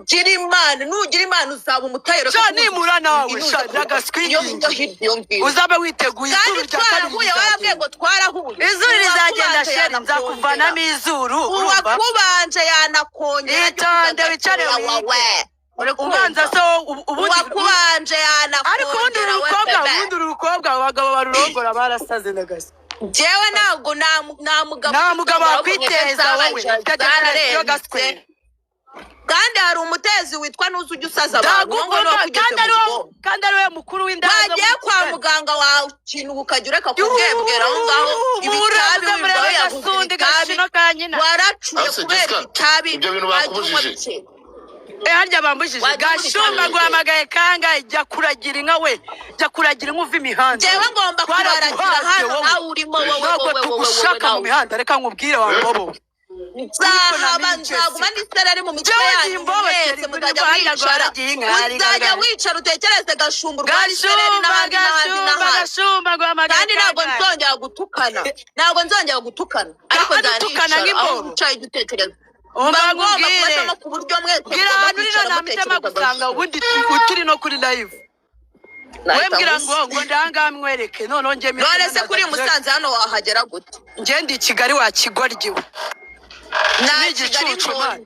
Nugira Imana, nugira Imana uzaba umutayero. Sha, nimura nawe Inuza sha ku- iyo ndagaskwigingi. hirya iyo ngiyo. Uzabe witeguye Kandi izuru rya kabiri twarahuye, warabwiye rizagenda. ngo twarahuye. Izuru rizagenda. Uwakubanje Chérie, yanakongera. nzakuvanamo izuru, urumva? Uwakubanje yanakongera. Itonde, wicare wige. Ubanza se wowe ubundi Uwakubanje ariko ubundi uru yanakongera we rukobwa bebe. Ubundi uru rukobwa abagabo barurongora barasaze ndagasa. Jewe ntabwo nta mugabo Nta mugabo ufite wakwiteza wowe. zararenze. Depression gaswera. Kandi hari umutezi witwa Nuzi ujya usaza abantu, uwo nguwo niwe Ndagukunda wakugeze kandi mu ari wowe bwonko. Kandi ari wowe mukuru w'indaya zo Wagiye muri kwa Kigali. muganga wawe ikintu ukajya ureka kubwebwera aho ngaho ibitabi, Murabuze wirirwa murebe wiyaguza gasundi ibitabi. gashino ka nyina. Waracuye Ase, kubera Jessica, ibitabi. ibyo bintu Wajya unywa bakubujije. bike. Eh, harya bambujije? Wajya unywa Gashumba, ibitabi. guhamagaye kangahe? Jya kuragira inka we, jya kuragira inka uva imihanda. Njyewe ngomba kubaragira Twaraguhaze hano. wowe. Nawe urimo wowe. Ntabwo Wowe, wowe, wowe. tugushaka mu Nawe mihanda. Reka nkubwire wa mbobo. Nzahaba, Niko. nzaguma n'isereri mu mitwe Jewe yanyu ndi imbobo, mwese. Chérie, Muzajya muri mwicara, haragiye inka, hari uzajya inka. wicara utekereze Gashumba urwara isereri Gashumba, n'ahandi n'ahandi Gashumba, n'ahandi. Gashumba, guhamagaye Kandi ntabwo kangahe? nzongera gutukana, ntabwo nzongera gutukana, ariko Kandi utukana nzanicara aho nk'imbobo. wicaye ujya utekereza. Umva Mba ngomba nkubwire. kubacamo ku buryo mwese Bwira mugomba ahantu uri kwicara none mpitemo mutekereza gusanga Gashumba. ubundi turi no kuri live. We Nahita mbwira ngusa. ngo ndahangaha mwereke noneho njye mpite None se nanaza kuri direct. Musanze hano wahagera gute? Njye ndi i Kigali wa Kigoryiwe. Nta Ni Kigali igicucu mbonye. man.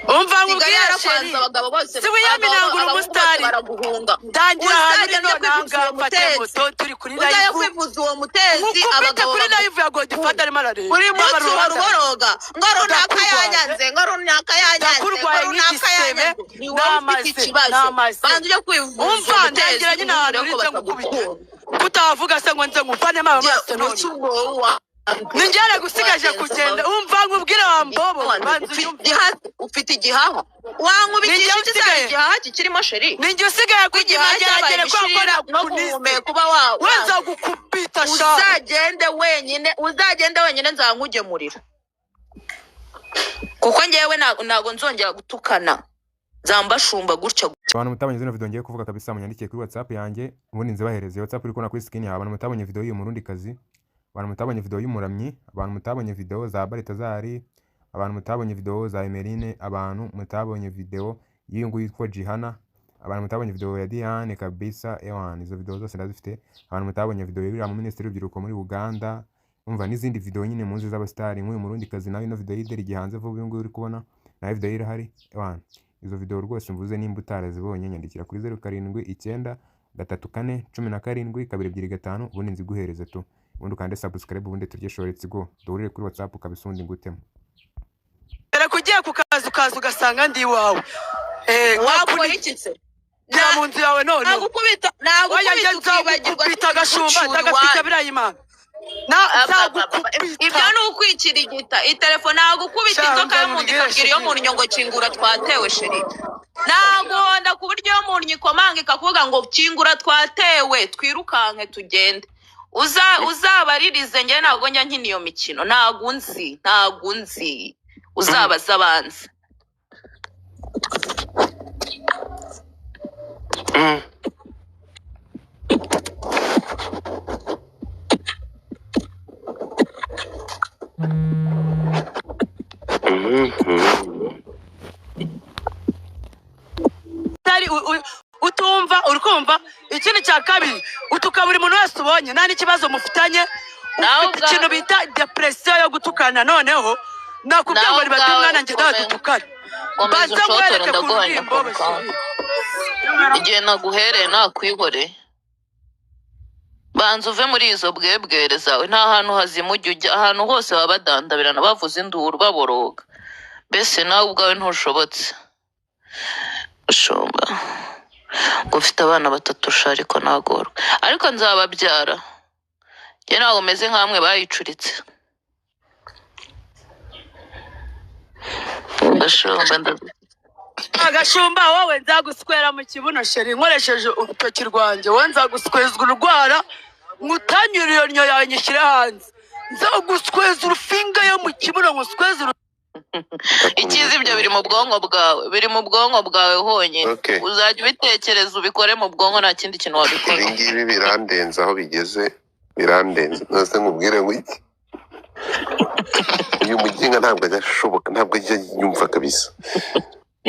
Umva Kigali nkubwire yarakwanze, chérie. abagabo bose Si wiyamina ngo uri abahungu bose umusitari. baraguhunga. Ndangira ahantu uri Uzagenda none kwivuza ahangaha uwo mfate mutezi, moto turi kuri uzajya live. kwivuza uwo mutezi, Nkukubite abagabo kuri live ya Godfather arimo arareba. Buri munsi uhora Ruhanda. uboroga ngo runaka Ndakurwaye. yanyanze, ngo runaka yanyanze, ngo Ndakurwaye runaka nk'igisebe. yanyanze. Ni wowe ufite N'amaze ikibazo. n'amaze. Banza ujye kwivuza Umva, uwo mutezi, ndangira nyine ahantu urebe ko uri nze ngukubite. batagukunda. Kutavuga se ngo nze nguvanemo amaso none? Uretse ubwo wowe Ni njye gusigaje kugenda. Umva nkubwire wa mbobo, banza unyumve. Ufite igihaha, wankubitisha Ni njye iki se? usigaye. Igihaha kikirimo, chérie. Ni njye usigaye Igihaha cyabaye kugeragere kwa ko ibishirira no nakunise. guhumeka uba wa We nzagukubita sha. Uzagende wenyine, uzagende wenyine, nzankugemurira, kuko njyewe ntabwo nzongera gutukana, nzambashumba gutya. Abantu mutabonye zino video ngiye kuvuga kabisa, munyandikiye kuri WhatsApp yanjye ubundi nzibahereze. WhatsApp uri kubona kuri screen yawe. Abantu mutabonye video y'uyu murundi kazi, abantu mutabonye video y'umuramyi, abantu mutabonye video za Baritazari, abantu mutabonye video za Emeline, abantu mutabonye video y'uyu nguyu witwa Jihana, abantu mutabonye video ya Diane kabisa, ewan izo video zose ndazifite. Abantu mutabonye video y'uriya mu minisitiri w'urubyiruko muri Uganda, umva n'izindi video nyine muzi z'abasitari nk'uyu murundi kazi nawe, ino video y'ideri gihanze vuba uyu nguyu uri kubona nawe video ye irahari. Ewan izo video rwose mvuze, nimba utarazibonye nyandikira kuri 0793417225 ubundi nziguhereze tu. Ubundi ukande subscribe, ubundi turye show. Let's go, duhurire kuri WhatsApp kabisa, ubundi ngutemo. Dore ko ugiye ku kazi ukaza ugasanga ndi iwawe. Eh, Wakora iki se? ngira mu nzu yawe none. Nagukubita, Oya, njye nagukubita ukibagirwa. nzagukubita Gashumba, Gucura ndagafite iwanyu. biriya imana. Na nzagukubita. Ibyo ni ukwikirigita itelefone. Nagukubita Sha, inzoka yo mu nda nzamubwire ikabwira iyo chérie. mu ngo kingura twatewe. Chérie, naguhonda ku buryo iyo mu ikomanga ikakuvuga ngo kingura twatewe, twirukanke tugende. Uza uzabaririze, njye ntabwo njya nkina iyo mikino. Ntabwo unzi, ntabwo unzi, uzabaza abanza. Utari utumva uri kumva. Ikindi cya kabiri, utuka buri muntu wese ubonye, nta n'ikibazo mufitanye. Nawe Ufite ikintu ubwawe. bita depression yo gutukana. Noneho nakubwira Nawe ngo nibate ubwawe umwana njye nawe dutukane. komeza Banza unshotore, nkwereke ku ndaguhanya ruririmbo. ku kantu. Igihe naguhereye nakwihoreye, banza uve muri izo bwebwere zawe. Nta hantu hazima ujya ujya, ahantu hose baba badandabirana, bavuza induru, baboroga. Mbese nawe ubwawe ntushobotse. Ushumba ngo ufite abana batatu sha, ariko nagorwa, ariko nzababyara. Njye ntabwo meze nk'amwe bayicuritse. Ndashumba Agashumba wowe, nzaguswera mu kibuno chérie nkoresheje urutoki rwanjye. Wowe nzagusweza urwara nkutanyure iyo nnyo yawe nyishyire hanze. Nzagusweza urufinga yo mu kibuno nkusweze. Icyiza ibyo biri mu bwonko bwawe, biri mu bwonko bwawe honyine. Okay. Uzajya ubitekereza ubikore mu bwonko, nta kindi kintu wabikora. Ibi ngibi birandenze, aho bigeze birandenze. Nose nkubwire ngo iki? Uyu muginga ntabwo ajya ashoboka, ntabwo ajya yumva kabisa.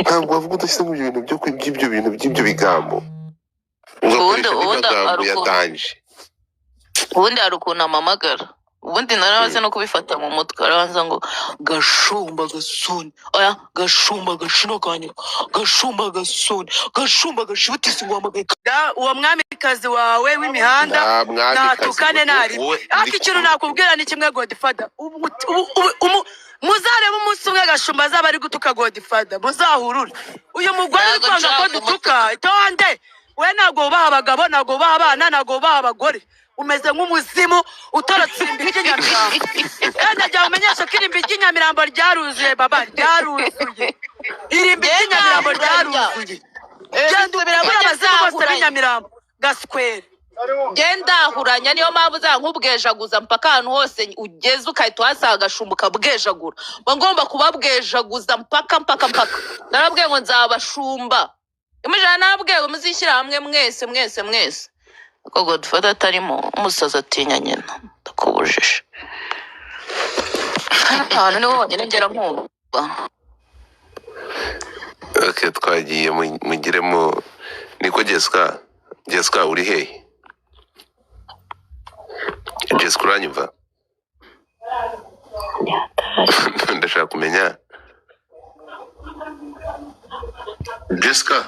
Ntabwo wavuga udashyizemo ibyo bintu by'ibyo bintu by'ibyo bigambo, Ubundi ugakoresha ubundi n'amagambo hari ya ukuntu danger. Ubundi hari ukuntu amamagara, ubundi narabaze no kubifata mu mutwe, arabanza ngo "Gashumba gasuni, oya gashumba gashino kanyu, gashumba gasuni, gashumba gashibutisi ngo uhamagaye." Uwo mwamikazi wawe w'imihanda Nta mwamikazi. Natukane nari Wowe ariko ikintu nakubwira ni kimwe, Godfather, muzarebe umunsi umwe Gashumba azaba ari gutuka Godfather, muzahurure. Uyu mugore uri Ntabwo kwanga ko nshaka dutuka. kumutuka. Itonde we, ntabwo wubaha abagabo, ntabwo wubaha abana, ntabwo wubaha abagore, umeze nk'umuzimu utorotse irimbi ry'inyamirambo. Kandi nagira ngo umenyeshe ko irimbi ry'inyamirambo ryaruzuye, baba, ryaruzuye, irimbi ry'inyamirambo ryaruzuye. Genda Subiramo. ukure abazimu bose Ndahuranya. b'inyamirambo gaswere. Ndahuranya, niyo mpamvu uzankubwejaguza mpaka ahantu hose ugeze ukahita uhasanga agashumba ukabwejagura. Mba ngomba kubabwejaguza mpaka mpaka mpaka. Narabwiye ngo nzabashumba imijana, narabwiye ngo muzishyira hamwe mwese mwese mwese. Ariko Godfather atarimo, umusazi atinya nyina, ndakubujije. Hano hantu niho honyine ngera nkumva. Okay, twagiye mugiremo niko. Jessica, Jessica, uri hehe? Jessica, uranyumva? Ndashaka kumenya Jessica.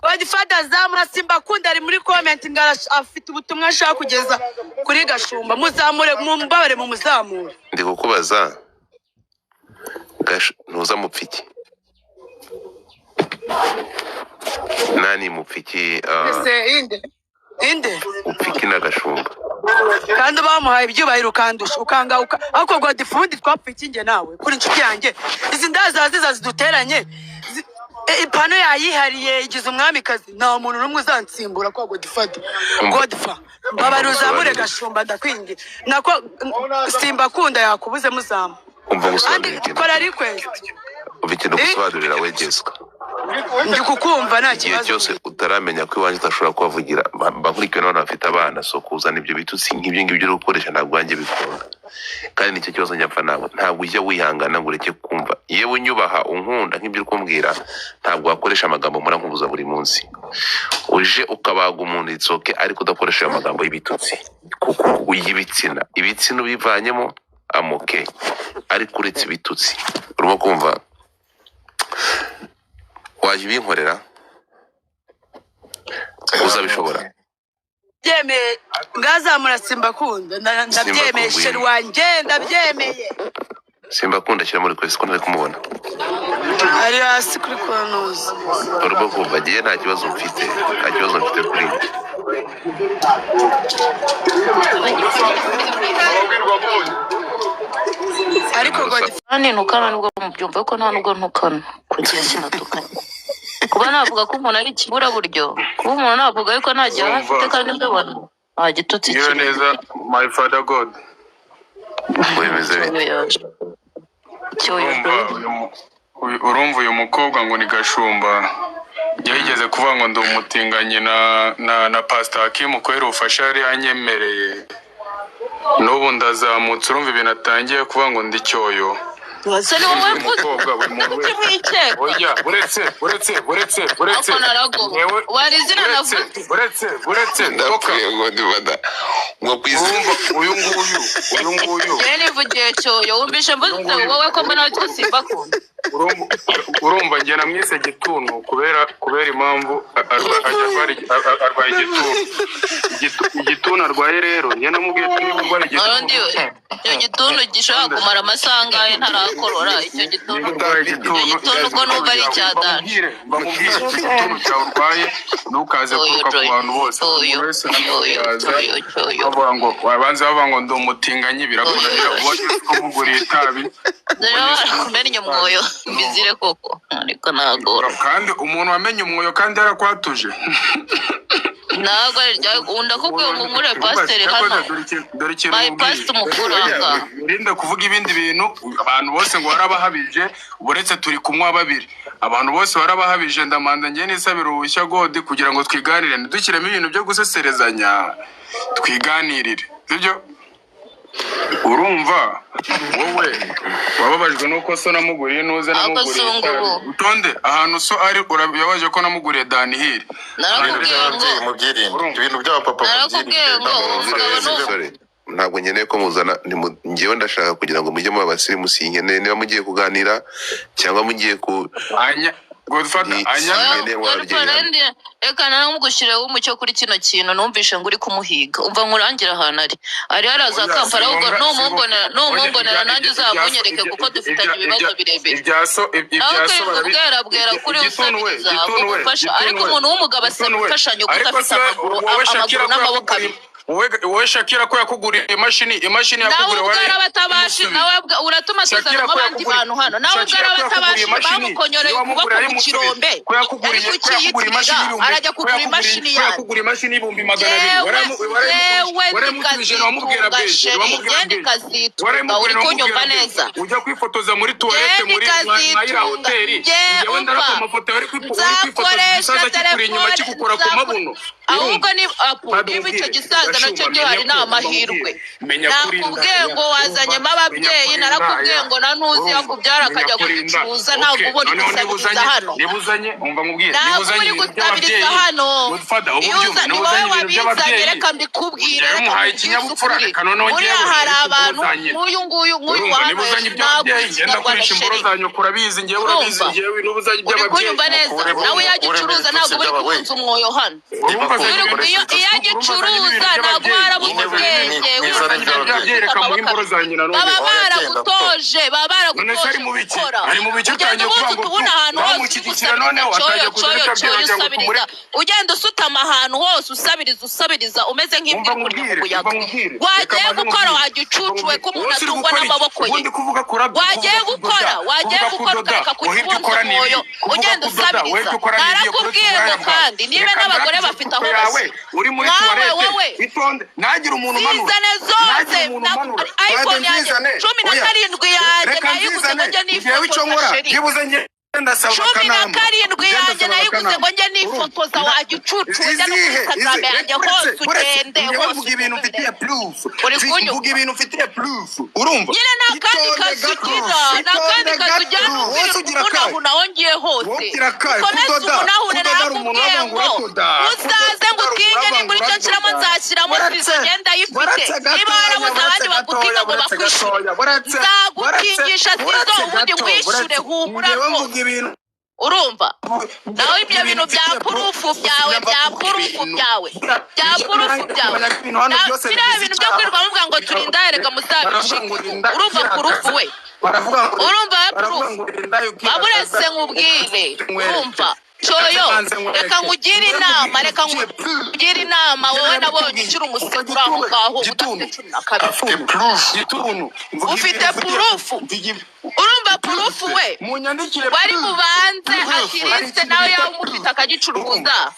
Godfather, zamura Simbakunda, ari muri comment ngo afite ubutumwa ashaka kugeza kuri Gashumba. Muzamure, mumbabare mumuzamure. Ndi kukubaza, ntuza mupfiki nani mupfiki? Ese inde inde? Upfiki n'Agashumba. Kandi bamuhaye ibyubahiro ukandusha ukanga ariko Godfather, twapfa iki njye nawe kuri inshuti yanjye? Izi ndaza ziza ziduteranye ipano yayihariye igize umwamikazi, nta muntu n'umwe uzansimbura kwa Godfather. Umva. Godfa, mbabara uzamure Ngusobanurire. Gashumba, ndakwingira nako Simbakunda yakubuze, muzamu. Umva Kandi ngusobanurire ikintu. kora request. Umva ikintu Eh? gusobanurira we, Jessica. Ndi kukumva, nta Igihe kibazo. cyose utaramenya ko iwanjye udashobora kuhavugira, mba nkurikiwe n'abantu bafite abana, so kuzana ibyo bitutsi nk'ibyo ngibyo uri gukoresha ntabwo wanjye bikunda, kandi nicyo kibazo njya nawe. Ntabwo ujya wihangana ngo ureke kumva. Yewe unyubaha, unkunda nk'ibyo uri kumbwira, ntabwo wakoresha amagambo mpora nkubuza buri munsi. Uje ukabaga umuntu, it's okay, ariko udakoresha ayo magambo y'ibitutsi, kuko y'ibitsina, ibitsina ubivanyemo amoke, ariko uretse ibitutsi urimo kumva wajya ubinkorera, uzabishobora? Ndabyemeye, ngazamura Simbakunda, ndabyemeye. Simbakunda. Chéri wanjye, ndabyemeye. Simbakunda, shyira muri kwezi ko ntari kumubona. Ari hasi kuri konuza. Urimo kumva agiye, nta kibazo mfite, nta kibazo mfite kuri njye. Ariko Urusaku. Kandi ntukana nubwo mubyumva ko nta nubwo ntukana kugira sinatukanye. Kuba navuga ko umuntu ari ikiburaburyo, kuba umuntu navuga yuko nta gihe aba afite Urumva. kandi mbibona nta gitutsi Ngira kirimo. neza, my father God. Wemeze bite? Cyoyo. Urumva uyu urumva uyu mukobwa ngo ni Gashumba yigeze kuvuga ngo ndi umutinganyi na Pastor Hakimu kubera ubufasha yari yanyemereye. N'ubu ndazamutse, urumva ibintu atangiye kuvuga ngo ndi cyoyo. Se ni wowe Uyu mvuze? mukobwa, buri muntu Kuki wese mwikeka? Oya, buretse buretse buretse buretse. Ako narago Yewe, wari izina buretse navuze. buretse buretse toka. Ndapfuye ngo ndibada ngo ku izina. Urumva uyu nguyu, uyu nguyu. Njyewe nivugiye cyoyo, wumvishe mvuze Uyu nguyu. wowe ko mbona witwa Simbakunda. Urumva njye namwise gituntu kubera impamvu ajya arwaye igituntu. Igituntu arwaye rero, njye namubwiye ati niba urwaye Urundi igituntu icyo gituntu gishobora kumara amasaha angahe ntarakorora icyo gituntu? Niba urwaye igituntu, Icyo gituntu ubwo numva ari icya data. Bamubwire icyo gituntu cyawe urwaye, ntukaze Cyoyo. kuruka ku Cyoyo. bantu bose. Cyoyo. Umuntu wese Cyoyo. yaza Cyoyo, cyoyo. bavuga ngo wabanza bavuga ngo ndi umutinganyi, birakunanira ubonye ko muguriye itabi. Dore baba barakumennye umwoyo mbizire koko, ariko nagora. Kandi umuntu wamenye umwoyo kandi yarakwatuje. Ntabwo ndakubwiye ngo nkure pasiteri hano. Dore ikintu By nkubwiye. pastor mukuru aha. Wirinde kuvuga ibindi bintu. Abantu bose ngo warabahabije, uretse turi kunywa babiri, abantu bose warabahabije. Ndamanza njye nisabira uruhushya godi kugira ngo twiganire, ntidushyiremo ibintu byo guseserezanya, twiganirire, sibyo? Urumva wowe wababajwe nuko so namuguriye nuze Ako namuguriye si itabi. ngubu. Utonde ahantu so ari yabaje ko namuguriye Danihiri. Ibintu Narakubwiye ngo by'ababyeyi mubyirinde, Urumva. ibintu by'abapapa Narakubwiye mubyirinde. ngo umugabo ni Sorry, ntabwo nkeneye ko muzana njyewe ndashaka kugira ngo mujye muba abasirimu, sinkeneye niba mugiye kuganira cyangwa mugiye ku Anya Godfather Ni- anya Sinkeneye wababyeyi hano. Reka naramugushyirireho umucyo kuri kino kintu. Numvishe ngo uri kumuhiga. Umva nkurangira ahantu ari haraza Oya, Kampala. si Ahubwo ngombwa, si numumbonera ngombwa. numumbonera Oya, nanjye uzamunyereke kuko dufitanye ibibazo birebire. Ibya so Naho ibya so kwirirwa ubwerabwera kuri Gituntu we, usabiriza Gituntu we, gufasha, Gituntu ariko we. umuntu w'umugabo asaba Gituntu we. imfashanyo kuko Ariko afite se amaguru wowe amaguru Shakira ko n'amaboko yakuguriye abiri. wowe Shakira ko yakuguriye imashini Nawe yakuguriye ubwo arabatabashi nawe uratuma Shakira tuzanamo ko abandi yakuguriye bantu hano. Nawe ubwo Shakira ko yakuguriye arabatabashi imashini bamukonyoreye niba ukuboko wamuguriye ku arayimusubiza kirombe ko yakuguriye ari ko yakuguriye imashini kukiyitirira y'ibihumbi arajya ko kugura yakuguriye imashini ko yanyu. yakuguriye imashini y'ibihumbi 200. Yewe yewe Warayimusubije ntiwamubwira ndikazitunga beje sheri ntiwamubwira ngende beje kazitunga uri warayimuguriye kunyumva ntiwamubwira beje neza. Ujya kwifotoza muri tuwarete Ngende muri mwa iriya kazitunga hoteli. nge Njyewe ndarapa umva amafoto yawe uri kwifotoza nzakoresha igisaza kikuri inyuma telefone kigukora ku mabuno. Ahubwo Urumva ni apu Fado niba icyo nkubwire gisaza nacyo Gashumba gihari menya ni ko amahirwe. menya kuri Nakubwiye indaya ngo urumva wazanyemo menya ababyeyi kuri narakubwiye indaya ngo na ntuzi urumva yakubyara menya akajya kuri inda kugicuruza ntabwo okay uba uri noneho niba gusabiriza uzanye hano. niba uzanye umva nkubwire niba Ntabwo uzanye uri ibintu gusabiriza by'ababyeyi hano. Godfather ubu Iyo byumva uza ni niba wowe uzanye ibintu wabizanye. by'ababyeyi Reka mbikubwire njyewe reka muhaye nkubwize ikinyabupfura ukuri. reka noneho Buriya njyewe hari urebe imboro abantu za nyina nk'uyu nguyu nk'uyu urumva wa niba hano uzanye hejuru ntabwo iby'ababyeyi uzi ngenda ikinyarwanda akoresha imboro sheri. za nyoko urabizi njyewe urabizi Urumva njyewe niba uzanye uri iby'ababyeyi kunyumva neza. Mukuremo Nawe iyo mukuremo agicuruza ibitutsi ntabwo uri by'aba we kubunza umwoyo hano. Urumva niba azanye Iyo ibintu iyo mukoresha iyo ibitutsi urumva azanye ibintu agicuruza ntabwo by'ababyeyi warabuze nyine urumva azanye ubwenge ibintu mwizane uzanye ibintu iby'ababyeyi by'ababyeyi reka muhe amaboko imboro abiri za nyina baba none oya genda po baragutoje baba none se ari baragutoje mu biki gukora ari mu biki ugenda utangiye ubuze kuvuga ngo tu utubona ahantu hose uri bamushyigikira gusabiriza noneho cyoyo atangiye kuza cyoyo reka cyoyo byera ngo usabiriza tumureke ugenda usutama ahantu hose usabiriza usabiriza umeze umva nk'imbwa iri kurya mu nkubwire umva muyaga nkubwire reka wagiye mbanze gukora nkubwire umva wagicucuwe nkubwire ko umuntu wowe uri atungwa gukora iki n'amaboko ye ubundi kuvuga kurabya wagiye kuvuga gukora kudoda wagiye kuvuga gukora kudoda ukareka wowe kujya ibyo ubunza ukora ni ibi umwoyo kuvuga ugenda kudoda wowe usabiriza ibyo ukora ni ibi kuretse narakubwiye uburaya ngo bwawe kandi niba reka n'abagore ndarapize bafite aho ifoto yawe bashyira uri muri nkawe tuwarete wowe itonde ntagire umuntu umanura zizane ntagire zose umuntu umanura iphone Fado yanjye nzizane cumi na oya karindwi yanjye reka nayiguze ngo nzizane njye njyewe icyo nifotoza nkora sheri byibuze njye ndasaba cumi na akanama karindwi njye yanjye ndasaba nayiguze akanama ngo njye urumva nifotoza wagicucu ujya no kuri izihe instagram izi yanjye reka hose uretse uretse ugende njyewe hose mvuga ibintu ugende mfitiye proof uri mvuga kunyumva ibintu mfitiye proof urumva nyine nta kandi itonde kazi gato ugira nta kandi itonde kazi ujyana gato ubwira wose ugira akahe ukunahuna aho ngiye wowe hose ugira akahe ukomeze kudoda umunahune kudoda hari umuntu narakubwiye wavuga ngo ngo uradoda uzaze kudoda ngo hari utinge umuntu wavuga ngo ningura icyo nshyiramo uradoda nzashyiramo sizo uretse ngenda ayifite uretse niba gatoya warabuze uretse abandi bagutinga gatoya ngo uretse bakwishyure gatoya uretse uretse nzagutingisha sizo uretse ubundi gato nkwishyure uretse humura njyewe rwose mvuga ibintu urumva nawe mvuga ibyo ibintu bintu bya mfitiye purufu proof byawe sinava bya kuvuga purufu ibintu byawe bya purufu byawe kumenya ko ibintu hano byose biriya bigize bintu byo icyaha kwirirwa muvuga ngo turinda reka baravuga ngo muzabicike rinda urumva purufu ukirakaza we baravuga ngo urumva we baravuga purufu ngo rinda baburetse ukirakaza nkubwire nkwereke urumva reka cyoyo mbanze reka nkwereke nkugire njyewe mvuga inama ibintu reka mfitiye proof nkugire inama njyewe wowe nabonye nabikubwiye ukiri umva umuseke uri aho gituntu ngaho udafite gituntu 12 afite proof gituntu mvuga ufite ibintu mfitiye purufu mvuga urumva purufu we munyandikire wari proof bubanze proof hari atirisite ikintu nawe bita yaba umufite proof akagicuruza urumva